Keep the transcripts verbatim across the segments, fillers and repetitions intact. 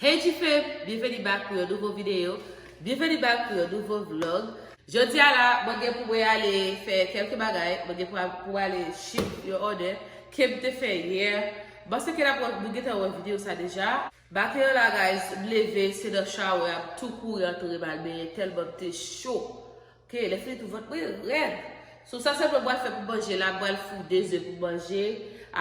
Hey G-Fam, byenveni back pou yon nouvo videyo. Byenveni back pou yon nouvo vlog. Jodi a la, mwen gen pou mwen ale fè kèlke bagay. Mwen gen pou, pou ale ship yon order ke m te fè yè. M panse ke n ap wè, nou gentan wè videyo sa deja. Maten an la, guys, m leve, se nan shower, m tou kouri antre m al benyen tèlman m te cho. Ok, lè fini tou vant mwen rèd. So sa sèlman m pral fè pou manje la, m pral fou de ze pou manje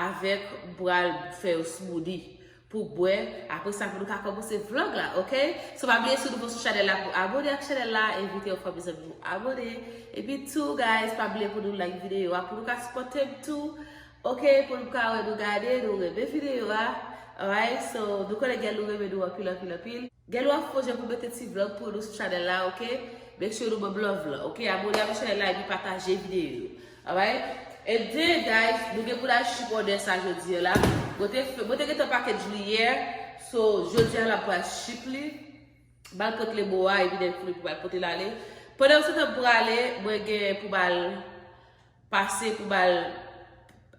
avèk m pral fè yon smoothie pou bwè. Apre sa, pou nou ka kòmanse vlog la, ok? So pa bliye si w nouvo sou chanèl la pou abone ak chanèl la, envite yon fanmi zanmi pou abone. Epi tou, guys, pa bliye pou nou like videyo a, pou nou ka sipòte m tou. Ok, pou nou ka wè nou gade, nou renmen videyo a. Alright, so nou konnen gèl nou renmen nou anpil, anpil, anpil. Gèl w ap fon jan pou mete ti vlog pou nou sou chanèl la, ok? Make sure nou ban m love lan, ok? Abone avèk chanèl la epi pataje videyo yo. Alright? And then, guys, nou gen pou n al ship order sa jodi a la. Mwen te, mwen te gentan package li yè. So, jodi a la, m pral ship li. M al pote le mo a, epi dèyè pou m al pote l ale. Pandan m sot ap prale, mwen gen pou m al pase pou m al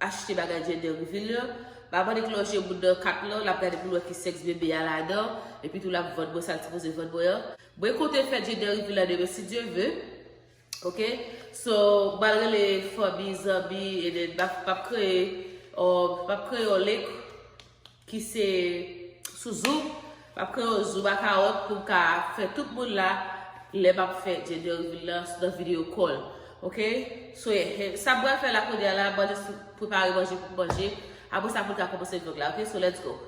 achte bagay gender reveal yo. M ap mande k lonje moun nan kat lan, l ap gade pou l wè ki sèks bebe a ladan, epi tou l ap vann mwen sa l sipoze vann mwen an. Mwen konte fè gender reveal la demen si Dye ve. Ok? So, m al rele fanmi, zanmi, and then m ap, m ap kreye, um, m ap kreye yon link ki se sou Zoom. M ap kreye yon Zoom account pou m ka fè tout moun la lè m ap fè gender reveal lan nan video call. Ok? So, yeah, sa m pral fè la kounye a la, mwen just prepare manje pou m manje. Apre sa, pou n ka kòmanse vlog la. Ok? So, let's go.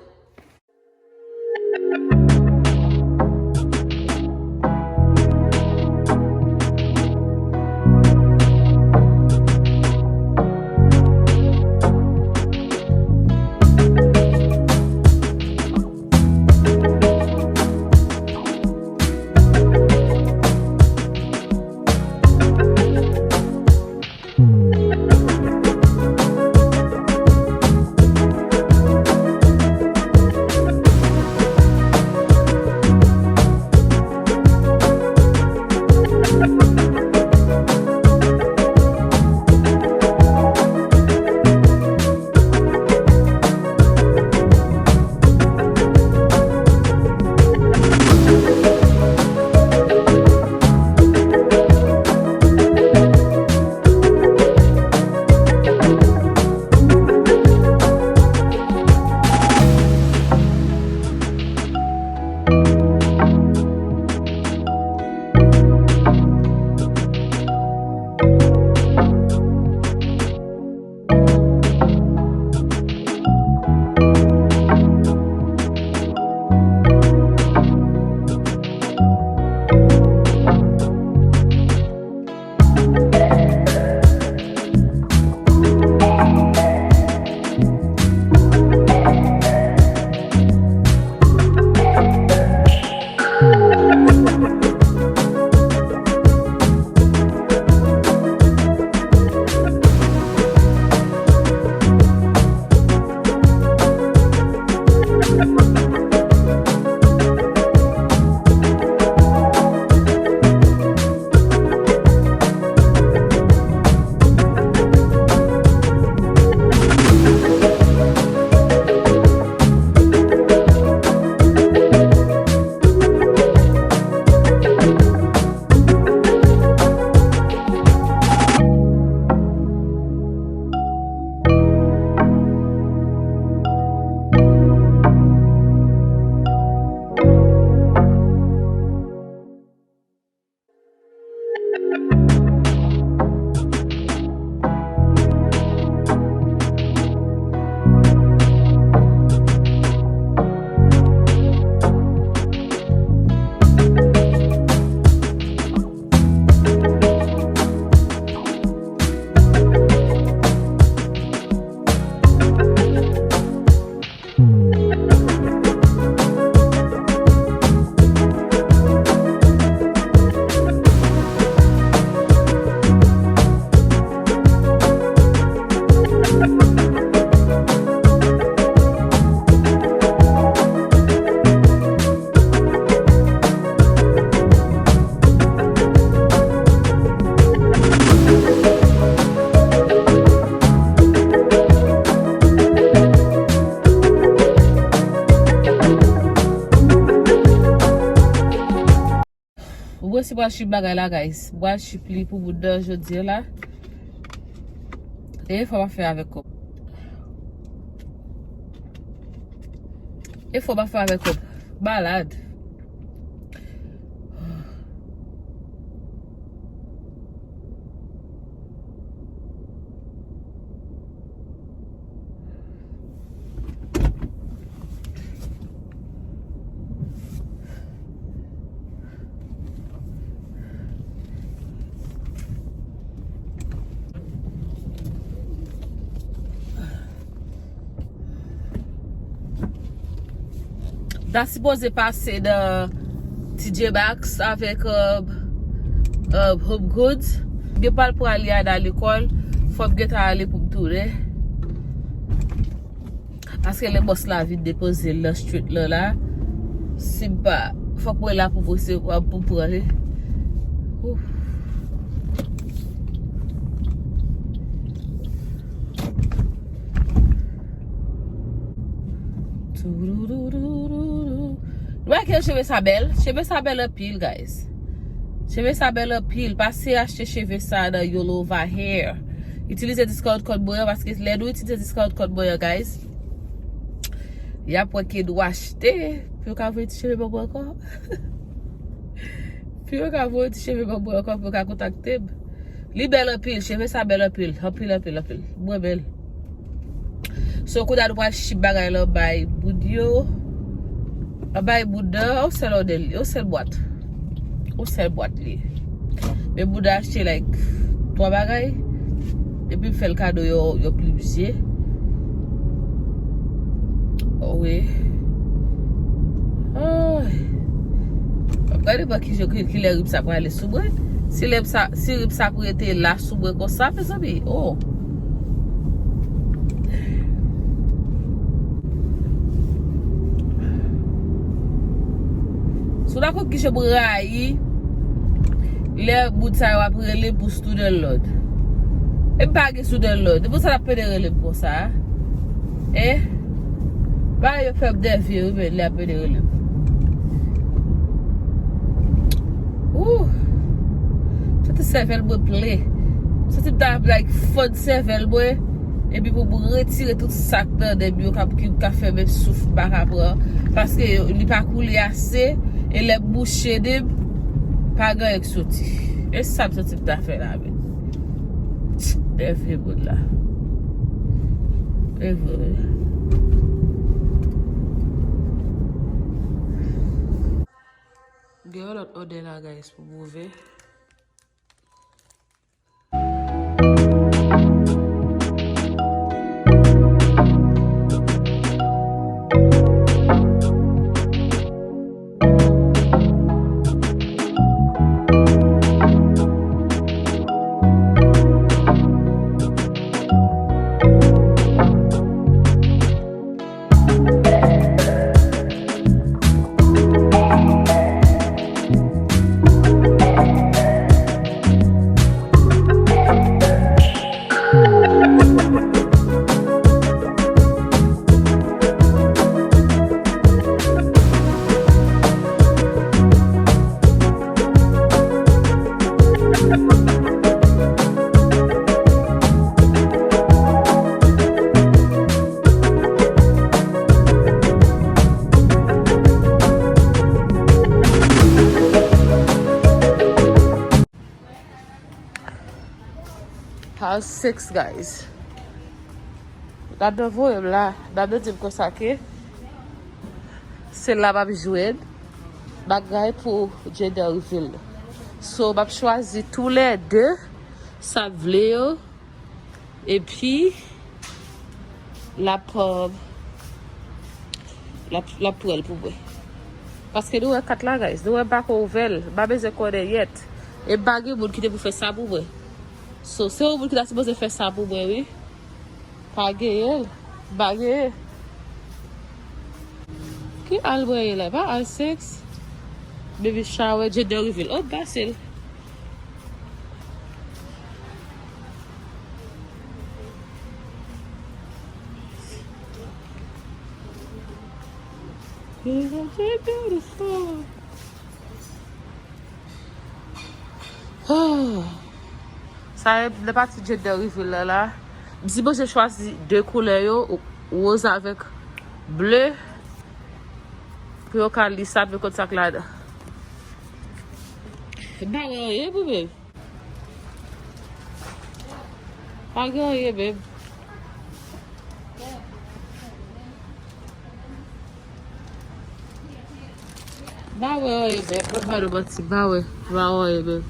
Mwen se pral ship bagay la, guys. Mwen pral ship li pou bout dan jodi a la. E fò m ap fè avèk kòb. E fò m ap fè avèk kòb. Malad. M ta sipoze pase nan T J Maxx avèk, um, um, Home Goods. M gen pral pran Aliana lekòl. Fò m gentan ale pou m tounen. Paske lè bòs la vin depoze l nan street lan la, si m pa, fòk mwen la pou m resevwa, pou m pran li. Ouf. Toudoudoudoudou. Nou wè ke cheve sa bèl? Cheve sa bèl anpil, guys. Cheve sa bèl anpil. Pase achte cheve sa nan Yolova Hair. Itilize discount code mwen an, paske lè nou itilize discount code mwen an, guys, y ap wè ke nou achte. Pou yo ka voye ti cheve ban mwen ankò. Pou yo ka voye ti cheve ban mwen ankò, pou yo ka kontakte m. Li bèl anpil, cheve sa bèl anpil, anpil, anpil, anpil. Mwen bèl. So, kounye a nou pral ship bagay lan bay moun yo. Bay moun nan, yon sèl òdè li, yon sèl bwat. Yon sèl bwat li. Men moun nan achte, like, twa bagay. Epi m fè l kado yon, yon plim je. Oh, wi. Ay. M ap gade mwen ki jan, ki, ki lè rib sa prale sou mwen. Si lè sa, si rib sa ap rete la sou mwen konsa, mezanmi. Oh. Si w ta konn ki jan m rayi lè moun sa yo ap rele m pou student loan. E m pa gen student loan. E pou sa l ap pede rele m konsa? Hein? Bagay yo fè m nève wi, men lè ap pede rele m. Ooh. Santi sèvèl mwen plen. Santi m ta, like, fann sèvèl mwen. Epi pou m retire tout sa k nan dèm yo k ap, ki ka fè menm souf m pa ka pran. Paske yo, li pa koule ase. E lè m bouche de m, pa gen anyen k soti. E sa m santi m ta fè la, men. Nève moun la. E vre. Gen yon lòt òdè la, guys, pou m ouvè. House six, guys. Dam nan voye m la. Dam nan di m konsa ke se la m ap jwenn bagay pou gender reveal. So, m ap chwazi toulède sa m vle yo. Epi, l ap, euh, l ap, l ap pran l pou mwen. Paske nou wè kat la, guys. Nou wè m pako ouvè l. M pa bezwen konnen yèt. E m pa gen moun ki te pou fè sa pou mwen. So, se yon moun ki ta sipoze fè sa pou mwen, wi. Pa genyen l. M pa genyen. Ki al mwen ye la? Pa al sex. Baby shower, gender reveal. Oh, m pase l. Isn't she beautiful? Sa e lè pati Jeddah rive la la. M sipoze chwazi de koulè yo, woz avèk ble, pou yo ka lis sa, pou yo konn sa k ladan. M pa wè anyen pou babe. Pa gen anyen, babe. M pa wè anyen, babe. Mwen pa nou manti, m pa wè. M pa wè anyen, babe.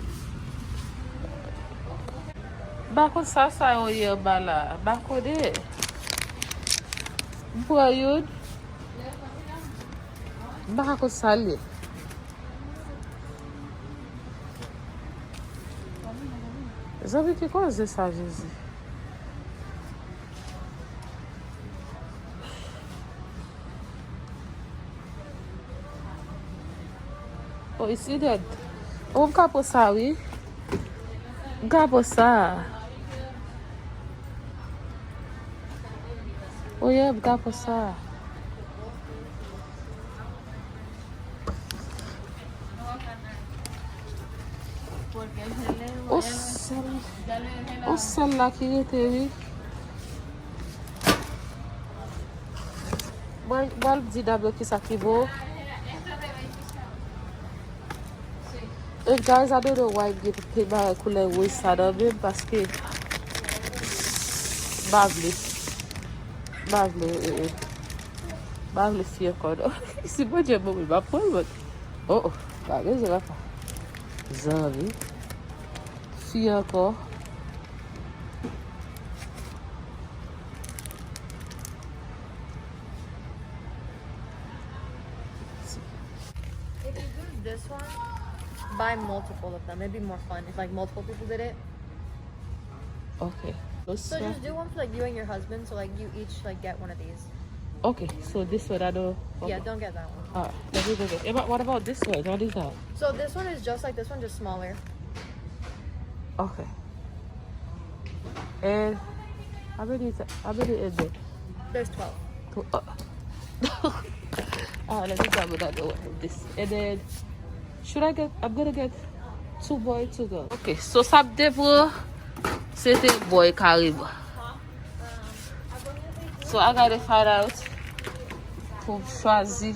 M pa konn sa sa yo ye anba la. M pa konnen. M pran youn. M pa ka konn sa l ye. Zanmi, ki koze sa, Jezi? Oh, isi dèd. Oh, m ka pran sa, wi. M ka pran sa. Oh, yeah, m ka pran sa. O sèl, o sèl la ki rete, wi. Mwen, mwen di dabò kisa ki bon. And guys, I don't know why m gen tout bagay koulè woz sa nan men m, paske m pa vle. M pa vle, eh, eh. M pa vle fi ankò, non. Si Bondye ban mwen, m ap pran l, but, oh, oh, pa bezwen papa. Zanmi. Fi ankò. If you do this one, buy multiple of them. It'd be more fun if, like, multiple people did it. Okay. So just do one for, like, you and your husband. So, like, you each, like, get one of these. Okay, so this one I don't. Yeah, okay. Don't get that one. Alright, let me go get. What about this one? What is that? So this one is just like this one, just smaller. Okay. And how many is, how many is it? There's twelve. Tw-, uh, ah, let me grab another one of this. And then, should I get, I'm gonna get two boy, two girl. Okay, so sa m te pran, se te boy kareman. So I gotta find out pou m chwazi.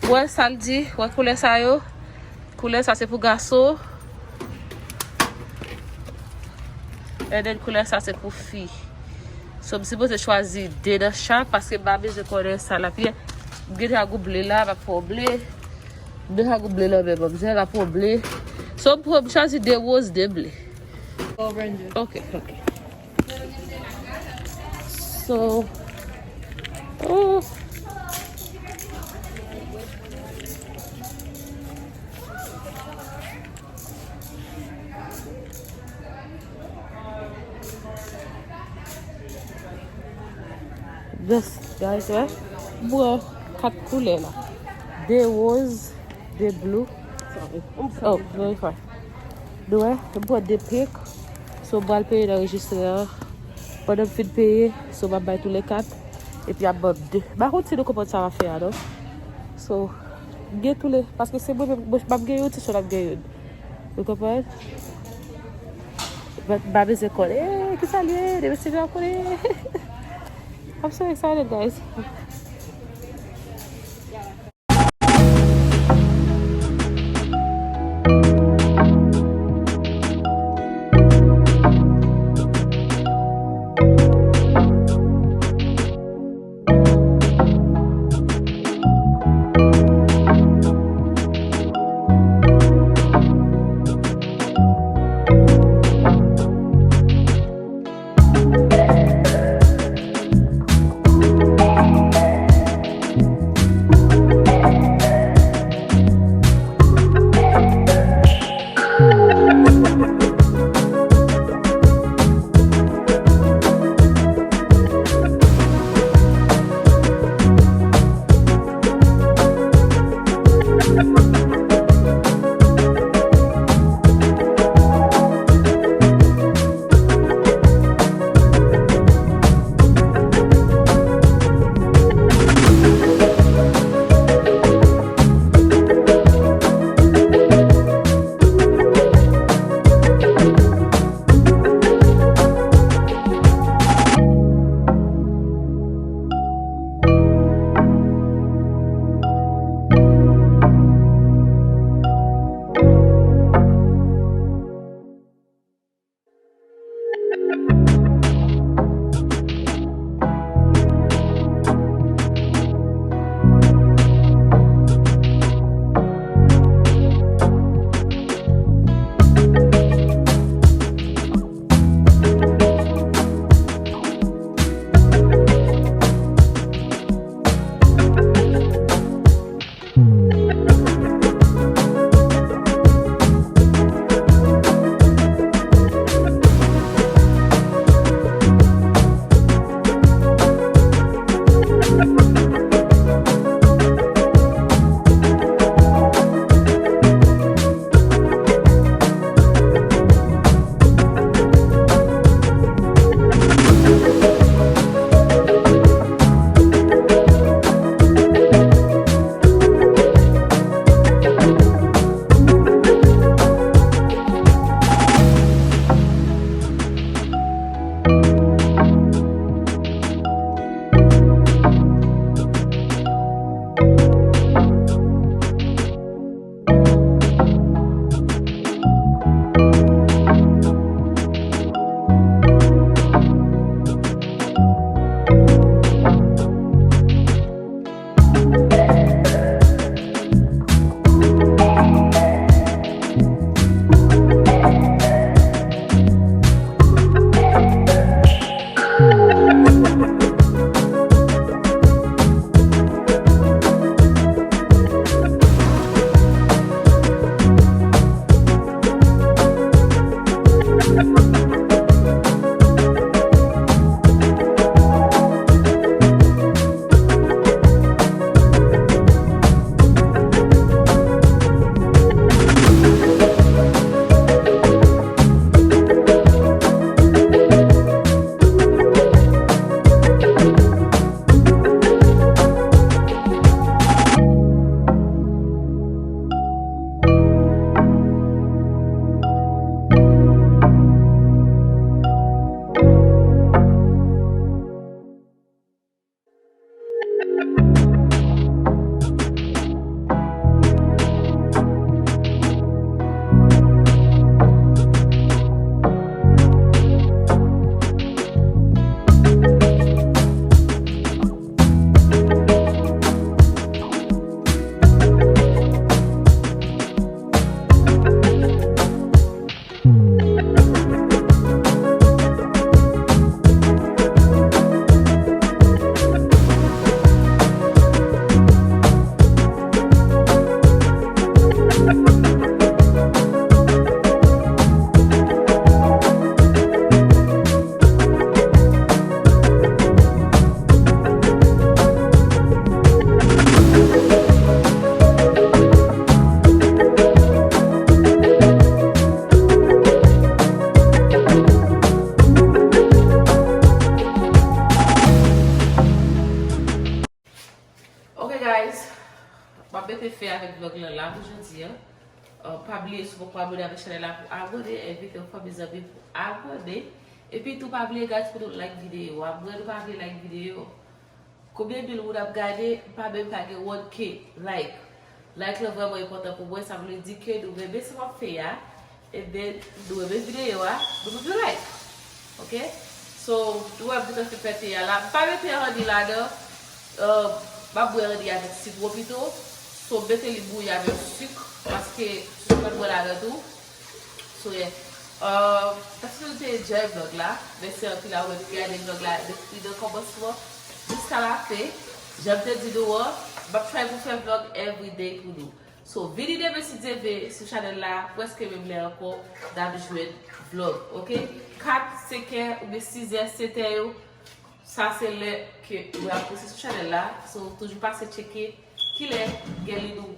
Wè sa l di, wè koulè sa yo. Koulè sa se pou gason. And then koulè sa se pou fi. So m sipoze chwazi de nan chak paske m pa bezwen konnen sa l ap ye. M gentan gou ble la, m ap pran ble. M gentan gou ble la, men manmzèl ap pran ble. So m pran, m chwazi de woz, de ble. Power Rangers. Ok, ok. So, oh. Just, guys, wè. M pran kat koulè la. De woz, de blue. Oh, very far. Nou wè, m pran de pink. So, m pral peye nan rejistè a. Pandan m fin peye, so, m ap bay tou le kat. Epi ap ban m de. M pa konn si nou konprann sa m ap fè a, non. So, m gen tou le, paske se mwen menm, mwen, m ap gen youn, ti sè l ap gen youn. Ou konprann? But m pa bezwen konnen. Eh, kisa l ye? Depi se jan konnen. I'm so excited, guys. W ap mete fen avèk vlog lan la pou jodi an. Uh, pa bliye, si w poko abone avèk chanèl la, pou abone, envite yon fanmi zanmi pou abone. Epi tou pa bliye guys, pou nou like videyo a. Mwen nou pa vle like videyo. Konbyen mil moun ap gade, m pa menm pa gen one K like. Like lan vrèman enpòtan pou mwen, sa vle di ke nou renmen sa m ap fè a. And then, nou renmen videyo a, nou poko like. Ok? So, nou wè m gentan fin fè te a la. M pa mete honey ladan. Uh, m ap bwè honey avèk sitwon pito. So, m mete li bouyi avèk sik, paske sik mwen bwè ladan tou. So, yeah. Uh, èske nou te enjoy vlog la? Mèsi anpil a ou menm ki gade vlog la depi nan kòmansman jiska la fen. Jan m te di nou an, m ap try pou fè vlog everyday pou nou. So, vini demen si Dye vle sou chanèl la, prèske menm lè ankò, n ap jwenn vlog, ok? Kat, senkè, oubyen sizè, setè yo, sa se lè ke mwen ap poste sou chanèl la. So, toujou pase tcheke kilè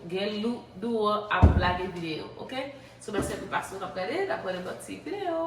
Gèlou Douan ap lage videyo, ok? So, mèsi anpil paske nou ap gade, n ap wè nan lòt ti videyo.